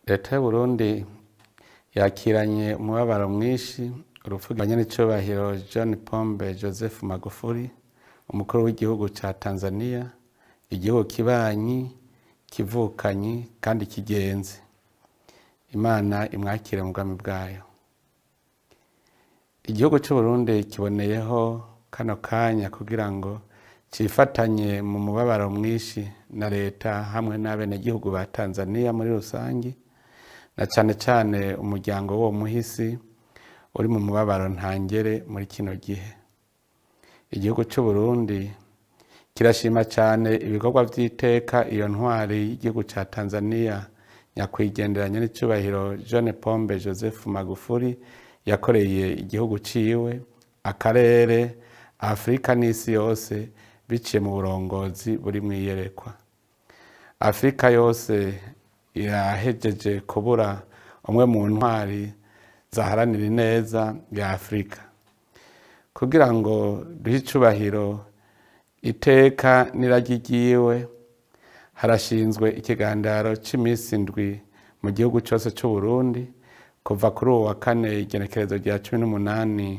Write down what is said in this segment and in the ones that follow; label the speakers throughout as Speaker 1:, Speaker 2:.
Speaker 1: Leta y'Uburundi yakiranye umubabaro mwinshi urupfu rwa nyenicubahiro John Pombe Joseph Magufuli, umukuru w'igihugu ca Tanzania, igihugu kibanyi, kivukanyi kandi kigenzi. Imana imwakire mu bwami bwayo. Igihugu c'Uburundi kiboneyeho kano kanya kugira ngo cifatanye mu mubabaro mwinshi na leta hamwe n'abenegihugu ba Tanzania muri rusangi, na cane cane umuryango w'uwo muhisi uri mu mubabaro ntangere muri kino gihe. Igihugu c'Uburundi kirashima cane ibikorwa vy'iteka iyo ntwari y'igihugu ca Tanzania, nyakwigendera nyenicubahiro John Pombe Joseph Magufuli, yakoreye igihugu ciwe, akarere, Afurika n'isi yose biciye mu burongozi buri mw'iyerekwa. Afurika yose irahejeje kubura umwe mu ntwari zaharanira ineza ya Afurika. Kugira ngo duhe icubahiro iteka n'iragi ryiwe, harashinzwe ikigandaro c'imisi 7 mu gihugu cose c'Uburundi kuva kuri uwu wa kane igenekerezo rya 18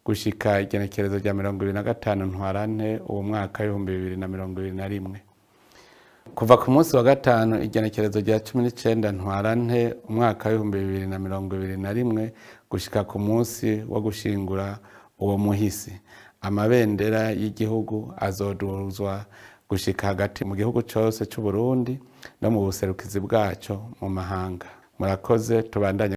Speaker 1: gushika igenekerezo rya 25 Ntwarante uwo mwaka w'2021. Kuva ku munsi wa gatanu igenekerezo rya 19 Ntwarante umwaka w'2021 gushika ku munsi wo gushingura uwo muhisi, amabendera y'igihugu azoduzwa gushika hagati mu gihugu cose c'Uburundi no mu buserukizi bwaco mu mahanga. Murakoze, tubandanye.